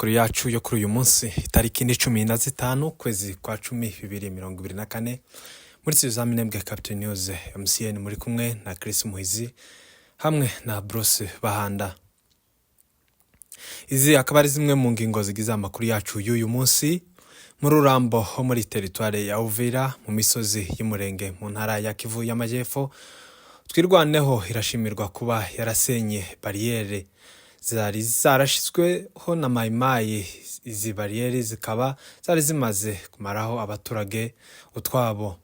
Makuru yacu yo kuri uyu munsi, itariki ni 15 kwezi kwa 10 2024, muri studio za Minembwe Capital News MCN muri kumwe na Chris Muhizi hamwe na Bruce Bahanda. Izi akaba ari zimwe mu ngingo zigize amakuru yacu y'uyu munsi. Mu Rurambo ho muri teritware ya Uvira, mu misozi y'Umurenge, mu ntara ya Kivu y'Amajyepfo, Twirwaneho irashimirwa kuba yarasenye bariyeri zari zarashyizweho na Mayimayi. Izi bariyeri zikaba zari zimaze kumaraho abaturage utwabo.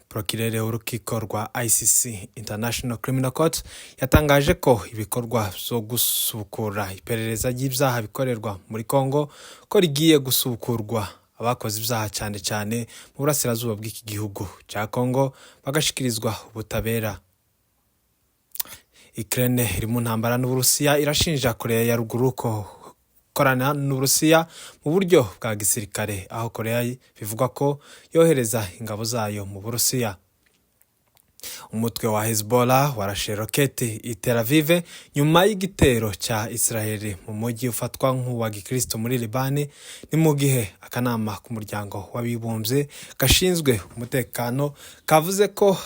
Procureur w'urukiko rwa ICC, International Criminal Court, yatangaje ko ibikorwa byo gusubukura iperereza ry'ibyaha bikorerwa muri Congo ko rigiye gusubukurwa, abakoze ibyaha cyane cyane mu burasirazuba bw'iki gihugu cya Congo bagashikirizwa ubutabera. Ukraine iri mu ntambara n'Uburusiya irashinja Korea ya Ruguru ko korana n'Uburusiya mu buryo bwa gisirikare, aho Korea bivugwa ko yohereza ingabo zayo mu Burusiya. Umutwe wa Hezbollah warashe roketi i Tel Aviv nyuma y'igitero cya Israel mu mujyi ufatwa nk'uwa gikristo muri Libani. Ni mu gihe akanama k'Umuryango w'Abibumbye gashinzwe umutekano kavuze ko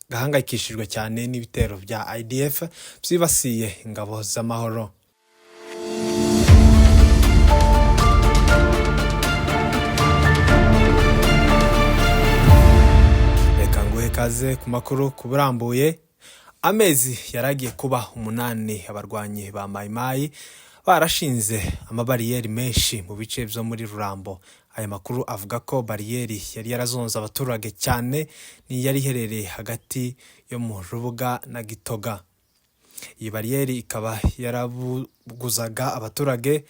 gahangayikishijwe cyane n'ibitero bya IDF byibasiye ingabo z'amahoro. Reka nguhe kaze ku makuru kuburambuye. Amezi yaragiye kuba 8 abarwanyi ba Mayimayi barashinze amabariyeri menshi mu bice byo muri Rurambo. Aya makuru avuga ko bariyeri yari yarazonze abaturage cyane ni yari iherereye hagati yo mu Rubuga na Gitoga. Iyi bariyeri ikaba yarabuguzaga abaturage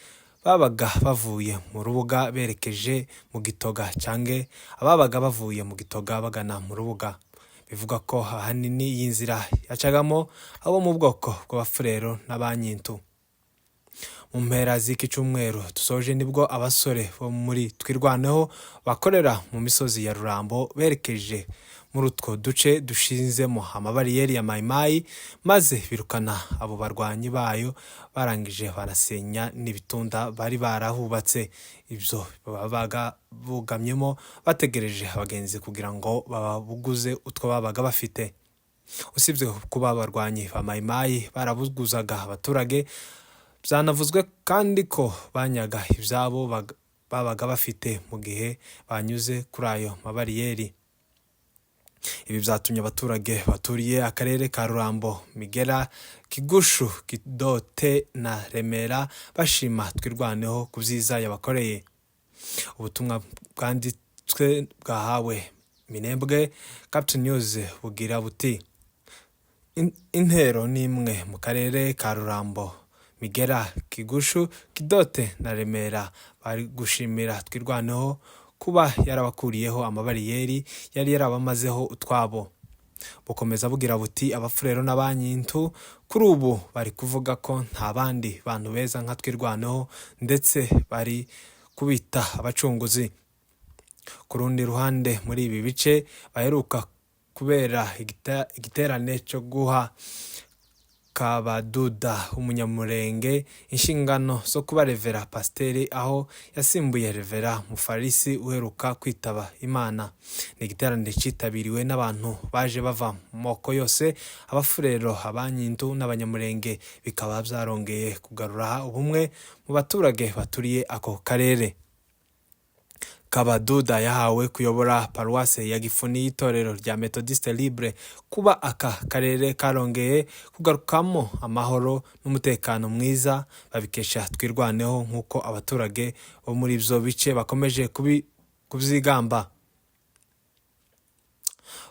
babaga bavuye mu Rubuga berekeje mu Gitoga, cyangwa ababaga bavuye mu Gitoga bagana mu Rubuga. Bivuga ko ahanini iyi nzira yacagamo abo mu bwoko bw'Abafurero n'Abanyintu. Mu mpera z'iki cyumweru dusoje nibwo abasore bo muri Twirwaneho bakorera mu misozi ya Rurambo berekeje muri utwo duce dushinzemo amabariyeri ya Mayimayi, maze birukana abo barwanyi bayo, barangije barasenya n'ibitunda bari barahubatse, ibyo babaga bugamyemo bategereje abagenzi kugira ngo bababuguze utwo babaga bafite. Usibye kuba abarwanyi ba Mayimayi barabuguzaga abaturage, byanavuzwe kandi ko banyaga ibyabo babaga bafite mu gihe banyuze kuri ayo mabariyeri. Ibi byatumye abaturage baturiye akarere ka Rurambo, Migera, Kigushu, Kidote na Remera bashima Twirwaneho ku byiza yabakoreye. Ubutumwa bwanditswe bwahawe Minembwe Capital News bugira buti: "Intero ni imwe mu karere ka Rurambo, Migera, Kigushu, Kidote na Remera bari gushimira Twirwaneho kuba yarabakuriyeho amabariyeri yari yarabamazeho utwabo." Bukomeza bugira buti: "Abafurero n'Abanyintu kuri ubu bari kuvuga ko nta bandi bantu beza nka Twirwaneho, ndetse bari kubita abacunguzi." Ku rundi ruhande, muri ibi bice baheruka kubera igiterane cyo guha Kabaduda w'Umunyamurenge inshingano zo kuba Revera Pasiteri, aho yasimbuye Revera Mufarisi uheruka kwitaba Imana. Ni igiterane cyitabiriwe n'abantu baje bava mu moko yose, Abafurero, Abanyindu n'Abanyamurenge, bikaba byarongeye kugarura ubumwe mu baturage baturiye ako karere. Kabaduda yahawe kuyobora paruwase ya Gifuni y'itorero rya Methodiste Libre. Kuba aka karere karongeye kugarukamo amahoro n'umutekano mwiza babikesha Twirwaneho, nk'uko abaturage bo muri ibyo bice bakomeje kubyigamba.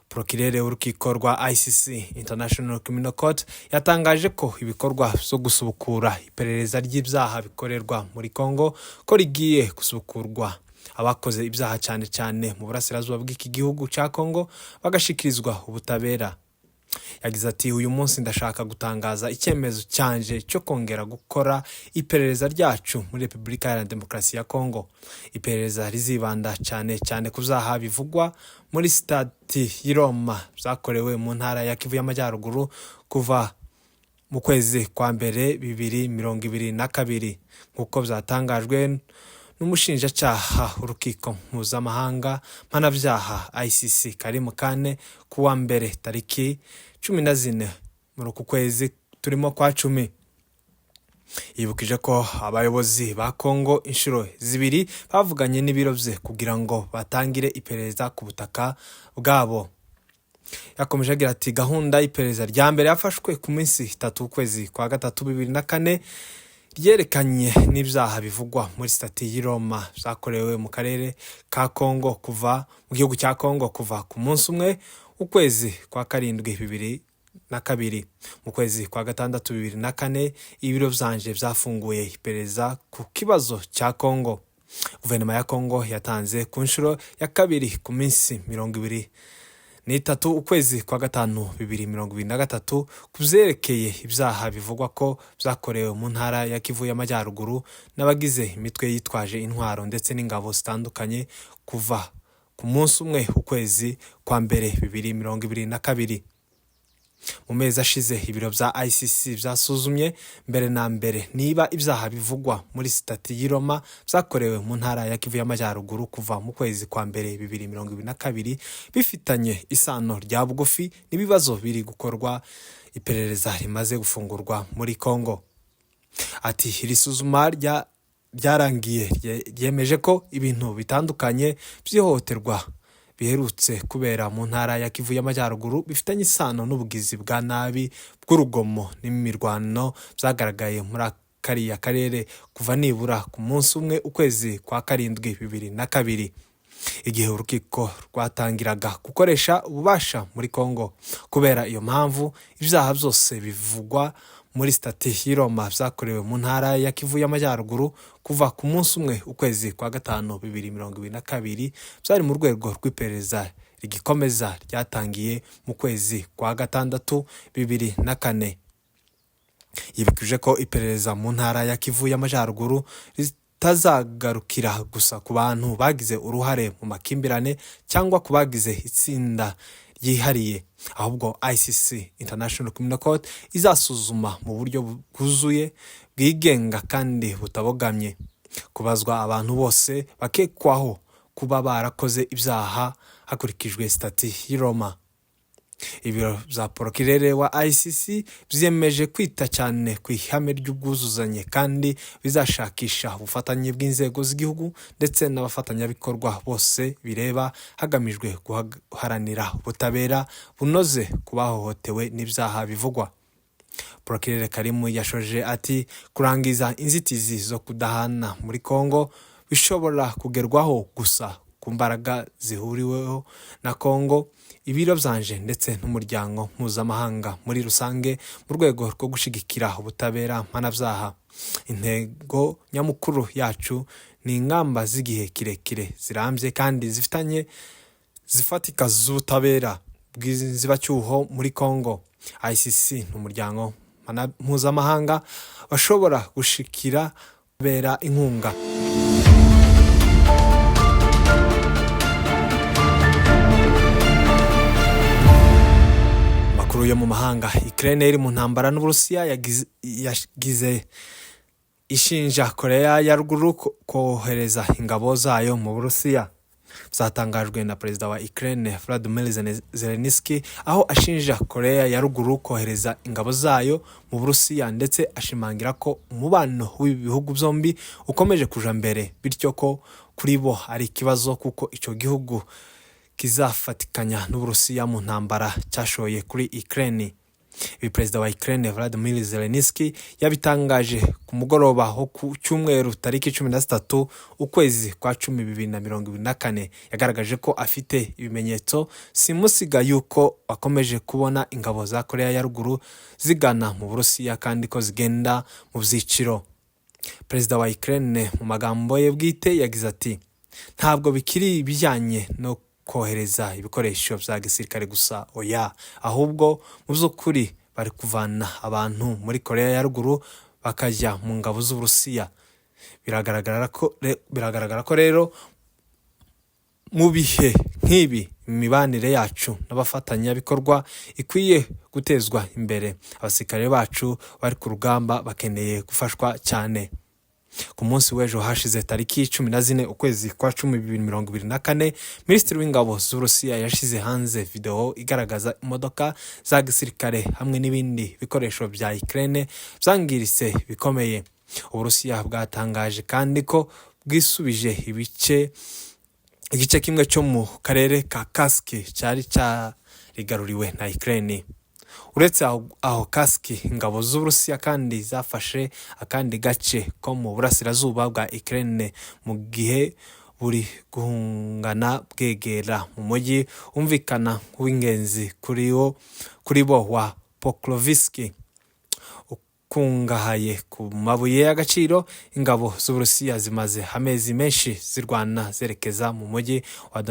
Procureur w'urukiko rwa ICC, International Criminal Court, yatangaje ko ibikorwa byo gusubukura iperereza ry'ibyaha bikorerwa muri Congo ko rigiye gusubukurwa, abakoze ibyaha cyane cyane mu burasirazuba bw'iki gihugu cya Congo bagashikirizwa ubutabera. Yagize ati: "Uyu munsi ndashaka gutangaza icyemezo cyanje cyo kongera gukora iperereza ryacu muri Repubulika Iharanira Demokarasi ya Congo. Iperereza rizibanda cyane cyane ku byaha bivugwa muri sitati y'i Roma byakorewe mu ntara ya Kivu y'Amajyaruguru kuva Mu kwezi kwa mbere 2022, nk'uko byatangajwe n'umushinjacaha w'urukiko mpuzamahanga mpanabyaha ICC Karim Khan kuwa mbere tariki 14 muri uku kwezi turimo kwa 10. Yibukije ko abayobozi ba Kongo inshuro zibiri bavuganye n'ibiro bye kugira ngo batangire iperereza ku butaka bwabo. Yakomeje agira ati: "Gahunda y'iperereza rya mbere yafashwe ku minsi 3 ukwezi kwa gatatu 2004, ryerekanye n'ibyaha bivugwa muri sitati y'i Roma byakorewe mu karere ka Kongo, kuva mu gihugu cya Kongo kuva ku munsi 1 ukwezi kwa karindwi 2002. Mu kwezi kwa gatandatu 2004, ibiro byanje byafunguye iperereza ku kibazo cya Kongo. Guverinoma ya Kongo yatanze ku nshuro ya kabiri ku minsi 23 ukwezi kwa gatanu 2023 ku byerekeye ibyaha bivugwa ko byakorewe mu ntara ya Kivu y'Amajyaruguru n'abagize imitwe yitwaje intwaro ndetse n'ingabo zitandukanye kuva ku munsi 1 ukwezi kwa mbere 2022. Mu mezi ashize, ibiro bya ICC byasuzumye mbere na mbere niba ibyaha bivugwa muri sitati y'i Roma byakorewe mu ntara ya Kivu y'Amajyaruguru kuva mu kwezi kwa mbere 2022 bifitanye isano rya bugufi n'ibibazo biri gukorwa iperereza rimaze gufungurwa muri Kongo." Ati: "Iri suzuma ryarangiye ryemeje ko ibintu bitandukanye by'ihohoterwa biherutse kubera mu ntara ya Kivu y'Amajyaruguru bifitanye isano n'ubugizi bwa nabi bw'urugomo n'imirwano byagaragaye muri kariya karere kuva nibura ku munsi 1 ukwezi kwa karindwi 2002, igihe urukiko rwatangiraga gukoresha ububasha muri Kongo. Kubera iyo mpamvu, ibyaha byose bivugwa muri sitati y'i Roma byakorewe mu ntara ya Kivu y'Amajyaruguru kuva ku munsi 1 ukwezi kwa gatanu 2022 byari mu rwego rw'iperereza rigikomeza ryatangiye mu kwezi kwa gatandatu 2004." Yibukije ko iperereza mu ntara ya Kivu y'Amajyaruguru ritazagarukira gusa ku bantu bagize uruhare mu makimbirane cyangwa ku bagize itsinda ryihariye, ahubwo ICC, International Criminal Court, izasuzuma mu buryo bwuzuye, bwigenga kandi butabogamye kubazwa abantu bose bakekwaho kuba barakoze ibyaha hakurikijwe sitati y'i Roma. Ibiro bya porokirere wa ICC byiyemeje kwita cyane ku ihame ry'ubwuzuzanye kandi bizashakisha ubufatanye bw'inzego z'igihugu ndetse n'abafatanyabikorwa bose bireba, hagamijwe guharanira ubutabera bunoze ku bahohotewe n'ibyaha bivugwa. Porokirere Karimu yashoje ati: "Kurangiza inzitizi zo kudahana muri Kongo bishobora kugerwaho gusa ku mbaraga zihuriweho na Kongo, ibiro byanje ndetse n'umuryango mpuzamahanga muri rusange mu rwego rwo gushyigikira ubutabera mpanabyaha. Intego nyamukuru yacu ni ingamba z'igihe kirekire, zirambye kandi zifitanye zifatika z'ubutabera bw'inzibacyuho muri Kongo. ICC ni umuryango mpuzamahanga bashobora gushikira bera inkunga." Amakuru yo mu mahanga: Ukraine iri mu ntambara n'Uburusiya yagize ishinja Korea ya Ruguru kohereza ingabo zayo mu Burusiya. Byatangajwe na perezida wa Ukraine Vladimir Zelensky, aho ashinja Korea ya Ruguru kohereza ingabo zayo mu Burusiya, ndetse ashimangira ko umubano w'ibi bihugu byombi ukomeje kuja mbere, bityo ko kuri bo ari ikibazo kuko icyo gihugu kizafatikanya n'Uburusiya mu ntambara cyashoye kuri Ukraine. Ibi perezida wa Ukraine Vladimir Zelensky yabitangaje ku mugoroba wo ku cyumweru tariki 13 ukwezi kwa cumi 2024. Yagaragaje ko afite ibimenyetso simusiga yuko bakomeje kubona ingabo za Korea ya Ruguru zigana mu Burusiya kandi ko zigenda mu byiciro. Perezida wa Ukraine mu magambo ye bwite yagize ati: "Ntabwo bikiri ibijyanye no kohereza ibikoresho bya gisirikare gusa, oya, ahubwo mu by'ukuri bari kuvana abantu muri Korea ya Ruguru bakajya mu ngabo z'Uburusiya. Biragaragara ko rero Mu bihe nk'ibi, imibanire yacu n'abafatanyabikorwa ikwiye gutezwa imbere. Abasirikare bacu bari ku rugamba bakeneye gufashwa cyane. Ku munsi w'ejo hashize, tariki 14 ukwezi kwa 10 2024, Minisitiri w'Ingabo z'Uburusiya yashyize hanze videwo igaragaza imodoka za gisirikare hamwe n'ibindi bikoresho bya Ukraine byangiritse bikomeye. Uburusiya bwatangaje kandi ko bwisubije igice kimwe cyo mu karere ka Kursk cyari cyarigaruriwe na Ukraine. Uretse aho Kursk, ingabo z'Uburusiya kandi zafashe akandi gace ko mu burasirazuba bwa Ukraine, mu gihe buri guhungana bwegera mu mujyi wumvikana nk'uw'ingenzi kuri bo wa Pokrovsk, ukungahaye ku mabuye y'agaciro. Ingabo z'Uburusiya zimaze amezi menshi zirwana zerekeza mu mujyi wa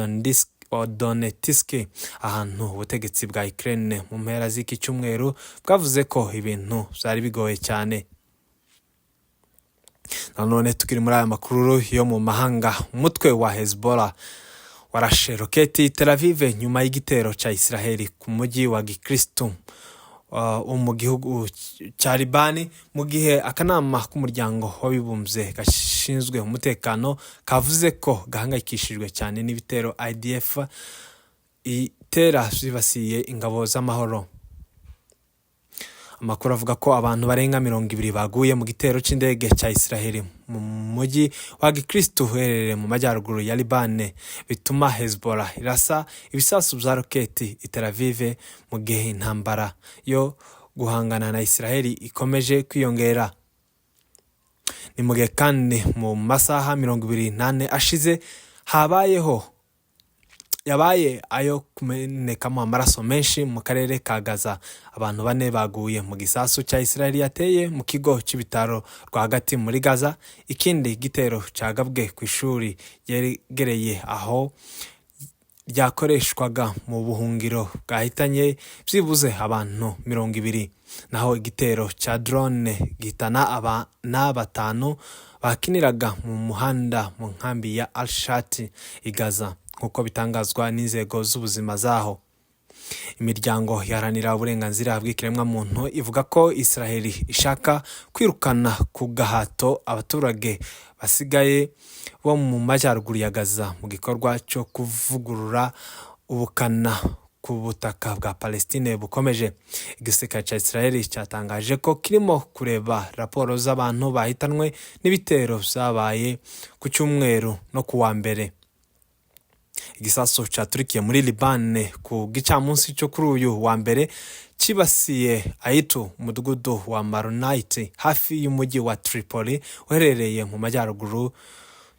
Donetsk, ahantu ubutegetsi bwa Ukraine mu mpera z'iki cyumweru bwavuze ko ibintu byari bigoye cyane. Nanone tukiri muri aya makuru yo mu mahanga, umutwe wa Hezbollah warashe roketi Tel Aviv nyuma y'igitero cya Israel ku mujyi wa gikristu wo mu gihugu cya Libani, mu gihe akanama k'Umuryango w'Abibumbye gashinzwe umutekano kavuze ko gahangayikishijwe cyane n'ibitero IDF itera byibasiye ingabo z'amahoro. Amakuru avuga ko abantu barenga 20 baguye mu gitero cy'indege cya Israel mu mujyi wa gikristu uherereye mu majyaruguru ya Libane, bituma Hezbollah irasa ibisasu bya roketi i Tel Aviv, mu gihe intambara yo guhangana na Israel ikomeje kwiyongera. Ni mu gihe kandi mu masaha 24 ashize habayeho yabaye ayo kumenekamo amaraso menshi mu karere ka Gaza. Abantu bane baguye mu gisasu cya Israel yateye mu kigo cy'ibitaro rwagati muri Gaza. Ikindi gitero cyagabwe ku ishuri ryegereye aho ryakoreshwaga mu buhungiro bwahitanye byibuze abantu 20, naho igitero cya drone gihitana abana batanu bakiniraga mu muhanda mu nkambi ya Al-Shati i Gaza, nk'uko bitangazwa n'inzego z'ubuzima zaho. Imiryango iharanira uburenganzira bw'ikiremwamuntu ivuga ko Israel ishaka kwirukana ku gahato abaturage basigaye bo mu majyaruguru ya Gaza, mu gikorwa cyo kuvugurura ubukana ku butaka bwa Palestine bukomeje. Igisirikare cya Israel cyatangaje ko kirimo kureba raporo z'abantu bahitanwe n'ibitero byabaye ku cyumweru no ku wa mbere. Igisasu cyaturikiye muri Libane ku gicamunsi cyo kuri uyu wa mbere cyibasiye Aitu, umudugudu wa Maronite hafi y'umujyi wa Tripoli uherereye mu majyaruguru,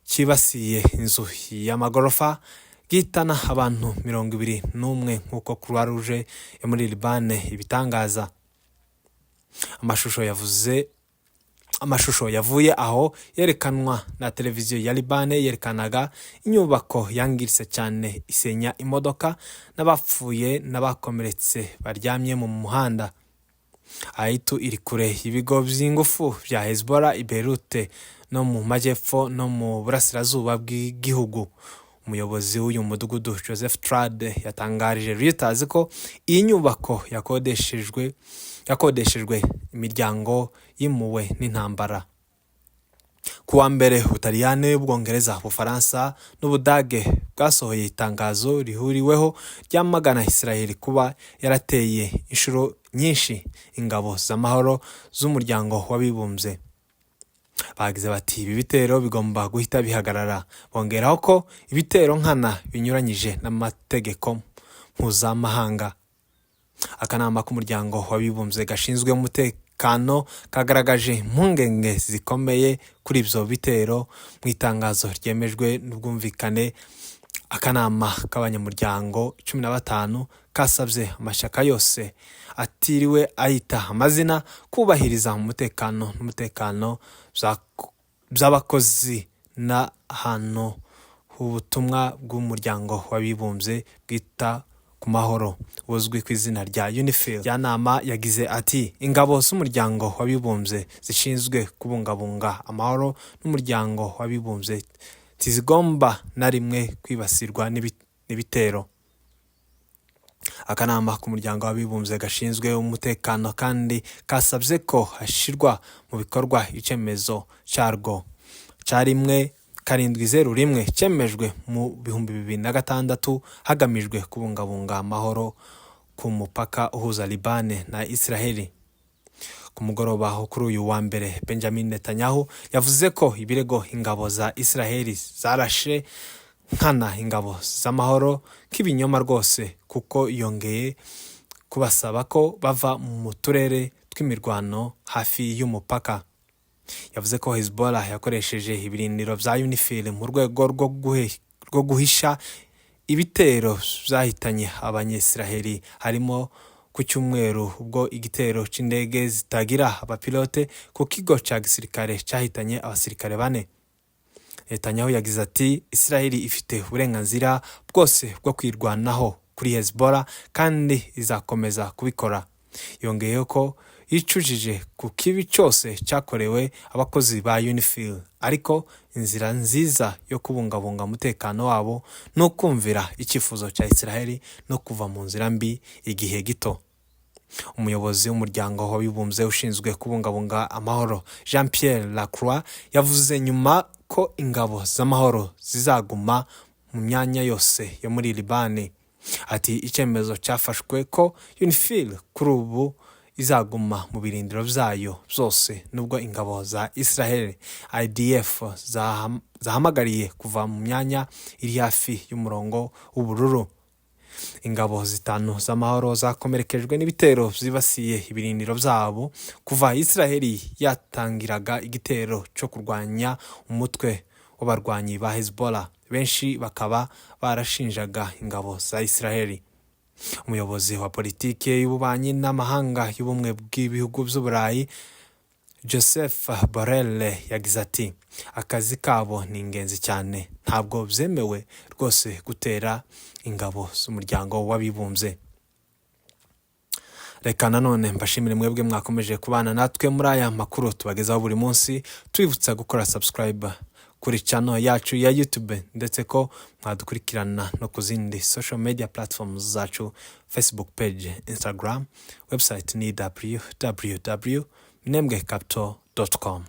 cyibasiye inzu y'amagorofa, gihitana abantu 21, nk'uko Croix Rouge yo muri Libane ibitangaza. Amashusho yavuye aho yerekanwa na televiziyo ya Libane yerekanaga inyubako yangiritse cyane isenya imodoka, n'abapfuye n'abakomeretse baryamye mu muhanda. Aitu iri kure y'ibigo by'ingufu bya Hezbollah i Beirut no mu majyepfo no mu burasirazuba bw'igihugu. Umuyobozi w'uyu mudugudu, Joseph Trad, yatangarije Reuters ko iyi nyubako yakodeshejwe imiryango yimuwe n'intambara. Ku wa mbere, Ubutaliyani, Ubwongereza, Ubufaransa n'Ubudage bwasohoye itangazo rihuriweho ryamagana Israel kuba yarateye inshuro nyinshi ingabo z'amahoro z'Umuryango w'Abibumbye. Bagize bati: "Ibi bitero bigomba guhita bihagarara." Bongeraho ko ibitero nkana binyuranyije n'amategeko mpuzamahanga. Akanama k'Umuryango w'Abibumbye gashinzwe umutekano kagaragaje impungenge zikomeye kuri ibyo bitero mu itangazo ryemejwe n'ubwumvikane. Akanama k'abanyamuryango 15 kasabye amashyaka yose atiriwe ayita amazina kubahiriza umutekano n'umutekano by'abakozi n'ahantu h'ubutumwa bw'Umuryango w'Abibumbye bwita ku mahoro, buzwi ku izina rya UNIFIL. Njyanama yagize ati: "Ingabo z'Umuryango w'Abibumbye zishinzwe kubungabunga amahoro n'Umuryango w'Abibumbye ntizigomba na rimwe kwibasirwa n'ibitero. Akanama k'umuryango w'abibumbye gashinzwe umutekano kandi kasabye ko hashirwa mu bikorwa icyemezo cyarwo cya 1701 cyemejwe mu 2006 hagamijwe kubungabunga amahoro ku mupaka uhuza Libane na Israheli. Ku mugoroba wo kuri uyu wa mbere, Benjamin Netanyahu yavuze ko ibirego ingabo za Israheli zarashe nkana ingabo z'amahoro k'ibinyoma rwose, kuko yongeye kubasaba ko bava mu turere tw'imirwano hafi y'umupaka. Yavuze ko Hezbollah yakoresheje ibirindiro bya UNIFIL mu rwego rwo guhisha ibitero byahitanye Abanyisiraheli, harimo ku cyumweru ubwo igitero c'indege zitagira abapilote ku kigo ca gisirikare cyahitanye abasirikare bane. Netanyahu yagize ati: "Israheli ifite uburenganzira bwose bwo kwirwanaho kuri Hezbollah kandi izakomeza kubikora." Yongeyeho ko yicujije ku kibi cyose cyakorewe abakozi ba UNIFIL, ariko inzira nziza yo kubungabunga umutekano wabo ni ukumvira icyifuzo cya Israheli no kuva mu nzira mbi igihe gito. Umuyobozi w'umuryango w'abibumbye ushinzwe kubungabunga amahoro, Jean Pierre Lacroix, yavuze nyuma ko ingabo z'amahoro zizaguma mu myanya yose yo muri Libani. Ati: "Icyemezo cyafashwe ko UNIFIL kuri ubu izaguma mu birindiro byayo byose, nubwo ingabo za Israel IDF zahamagariye kuva mu myanya iri hafi y'umurongo w'ubururu." Ingabo zitanu z'amahoro zakomerekejwe n'ibitero byibasiye ibirindiro byabo kuva Israheli yatangiraga igitero cyo kurwanya umutwe w'abarwanyi ba Hezbollah, benshi bakaba barashinjaga ingabo za Israheli. Umuyobozi wa politiki y'ububanyi n'amahanga y'ubumwe bw'ibihugu by'Uburayi, Joseph Borrell, yagize ati: "Akazi kabo ni ingenzi cyane, ntabwo byemewe rwose gutera ingabo z'umuryango w'abibumbye." Reka nanone mbashimire mwebwe mwakomeje kubana natwe muri aya makuru tubagezaho buri munsi, tubibutsa gukora subscribe kuri channel yacu ya YouTube, ndetse ko mwadukurikirana no ku zindi social media platforms zacu: Facebook page, Instagram, website ni www.minembwecapital.com.